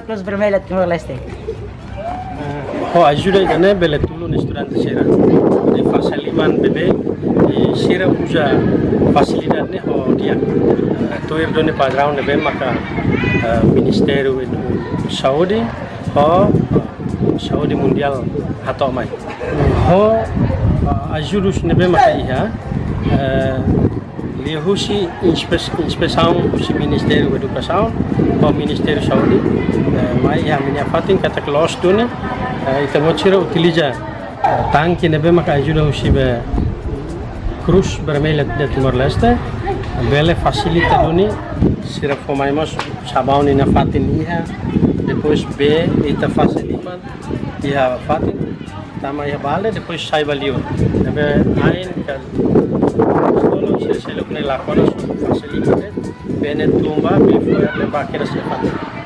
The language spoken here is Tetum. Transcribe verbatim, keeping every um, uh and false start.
Cruz Vermelha Timor-Leste. Ho ajuda ida-ne'e bele tulun estudante sira. Hodi fase liman bebé, i sira uza fasilidade ne'e ho di'ak. Eh, tuir duni padraun ne'ebé maka, eh, Ministériu Saúde ho, eh, Saúde Mundiál hato'o mai. Ho, eh, ajudus ne'ebé maka iha, eh, liuhusi inspe-, inspesaun husi Ministériu Edukasaun ho Ministériu Saúde, eh, mai iha ami-nia fatin katak loos duni, eh, ita-boot sira utiliza, eh, tanke ne'ebé maka ajuda husi be Cruz Vermelha de Timor-Leste, bele fasilita duni, sira fó mai mós sabaun iha fatin iha, depois bee ita fase liman iha fatin, tama iha balde, depois sai ba liur. Ne'ebé ain ka tolong sira seluk ne'e la kona, só fase liman de'it, bee ne'e tun ba, bee fo'er ne'e ba kedas iha fatin.